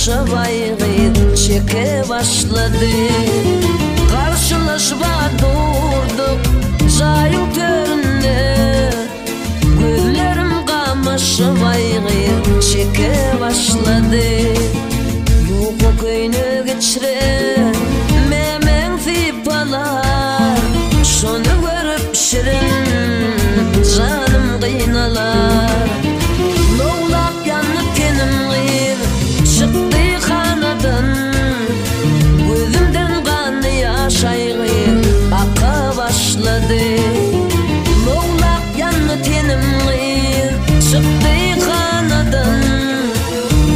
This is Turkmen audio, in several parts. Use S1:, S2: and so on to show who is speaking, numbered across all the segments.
S1: gamaşyp aý gyz çeke başlady. Garşylaşyp-a durduk jaýyň töründe, Gözlerim gamaşyp aý gyz çeke başlady. Ýuka köýnek içre memeň sypalar, Şony görüp şirin janym gynalar. Lowlap ýandy tenim gyz çykdy hanadan, Gözümden ganly ýaş aý gyz aka başlady. Lowlap ýandy tenim gyz çykdy hanadan,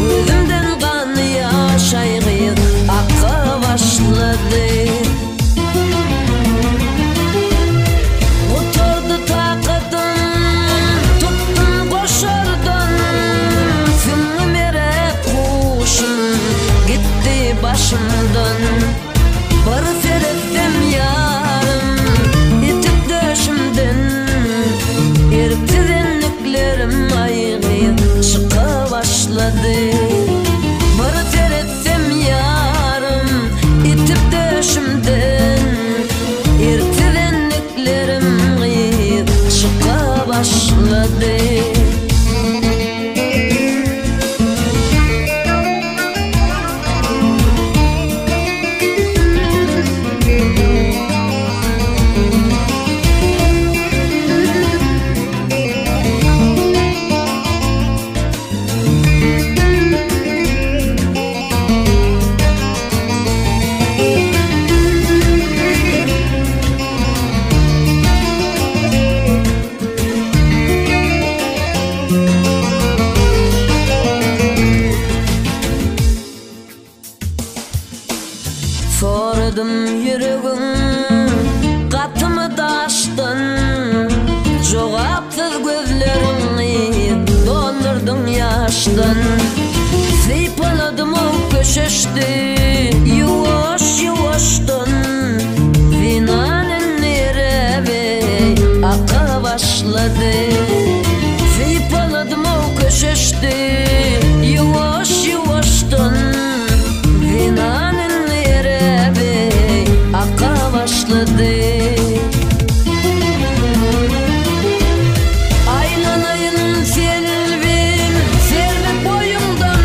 S1: Gözümden ganly ýaş aý gyz aka başlady. Gutardy takatym, tutdum goşardan, Süňňüm eräp huşum gitdi başymdan. Bir seretsem ýarym itip döşümden, Erksiz endiklerim aý gyz çyka başlady. Bir seretsem ýarym itip döşümden, Erksiz endiklerim gyz çyka başlady. Soradym ýüregiň gatymy daşdan, Jogapsyz gözleriňi doldurdyň ýaşdan. Sypaladym o köşeşdi ýuwaş-ýuwaşdan, Zenan indi eräbeý aka başlady. Sypaladym o köşeşdi ýuwaş-ýuwaşdan, Zenan indi eräbeý aka başlady. Aýlanaýyn selbim, selbi boýuňdan,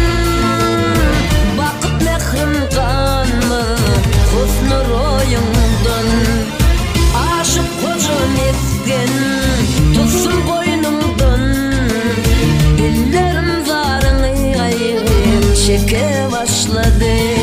S1: Bakyp mährim ganmaz husny roýuňdan. Aşyk goja mesgen tutsun goýnuňdan, Dillerim zaryňy aýgyr çeke başlady.